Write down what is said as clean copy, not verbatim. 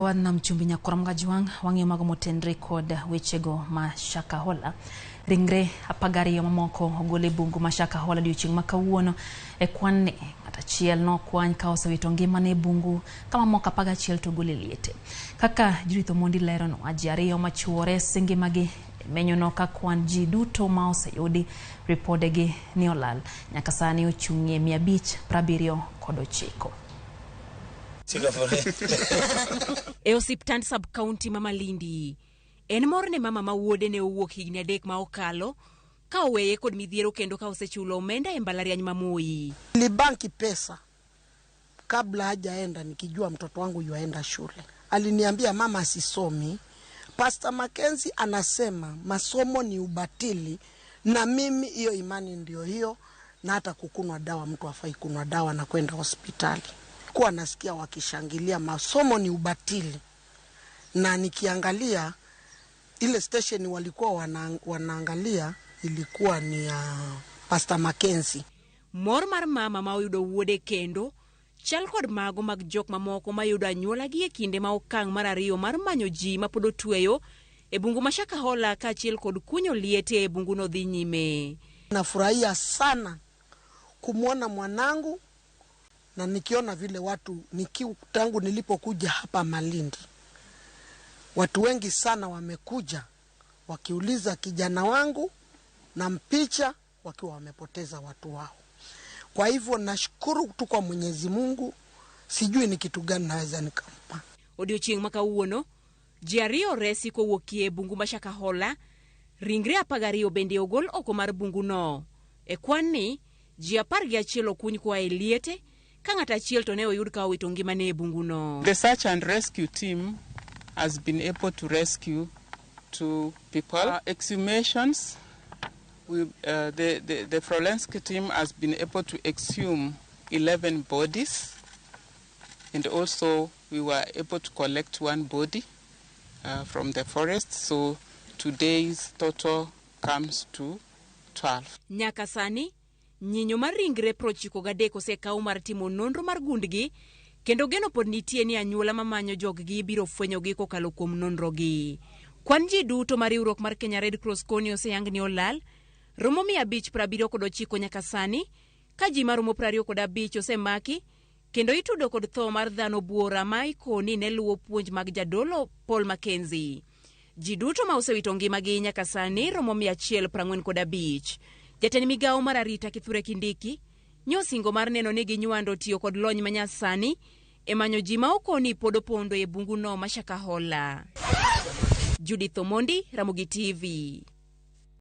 Wan nam chumbi nyakwar Mgajwang' wang'iyo mago motenre kod wechego ma Shakahola. Ringre 12 mamoko ogol e bungu ma Shakahola odiochieng' ma kawuono. E kwan ni, ng'at achiel nokwany ka osewito ngimane e bungu ka mamoko 11 to ogol e liete. Kaka Judith Omondi leronwa, ji ariyo machuo ores e ngimagi e menyono ka kwan ji duto ma oseyudi ripodegi ni olal nyaka sani ochung'ie 579. E osiptand sub-county ma Malindi, en mor ne mama ma wuode ne owuok higni 3 ma okalo ka oweye kod midhiero kendo ka osechulo omenda e mbalariany ma Moi. Nilibanki pesa kabla hajaenda nikijua mtoto wangu yuaenda shule. Aliniambia mama sisomi. Pastor Mackenzie anasema masomo ni ubatili, na mimi hiyo imani ndio hiyo, na hata kukunwa dawa mtu hafai kunwa dawa na kwenda hospitali. Kuwa nasikia wakishangilia masomo ni ubatili, na nikiangalia ile station walikuwa wanaangalia ilikuwa ni ya Pastor Mackenzie. Mor mar mama ma oyudo wuode kendo chal kod mago mag jok mamoko mayudo anyuolagi e kinde ma okang' mar ariyo mar manyo ji ma pod otweyo e bungu ma Shakahola kaachiel kod kunyo liete e bunguno dhi nyime. Nafurahia sana kumwona mwanangu, na nikiona vile watu tangu nilipokuja hapa Malindi watu wengi sana wamekuja wakiuliza kijana wangu na mpicha wakiwa wamepoteza watu wao. Kwa hivyo nashukuru tu kwa Mwenyezi Mungu, sijui ni kitu gani naweza nikampa. Odiochieng' ma kawuono, ji ariyo oresi kowuok e bungu ma Shakahola, ringre 12 bende ogol oko mar bunguno. E kwan ni, ji 11 okuny koa e liete, ka ng'at achiel to ne oyud ka owito ngimane e bunguno. The search and rescue team has been able to rescue 2 people. Exhumations, the forensic team has been able to exhume 11 bodies, and also we were able to collect 1 body from the forest, so today's total comes to 12. Nyaka sani, nyinyo mar ringre 93 osekaw mar timo nonro mar gundgi, kendo geno pod nitie ni anyuola mamanyo joggi biro fwenyogi kokalo kuom nonrogi. Kwan ji duto mar riwruok mar Kenya Red Cross koni oseyang ni olal, romo 579 nyaka sani, ka ji maromo 25 osemaki, kendo itudo kod tho mar dhano buora ma ikoni ne luwo puonj mag jadolo Paul Mackenzie. Ji duto ma osewito ngimagi nyaka sani romo 145. Jatend migawo mar arita Kithure Kindiki nyosingo mar neno ni ginywando tiyo kod lony manyasani e manyo ji ma okoni pod opondo e bunguno ma Shakahola. Judith Omondi, Ramogi TV.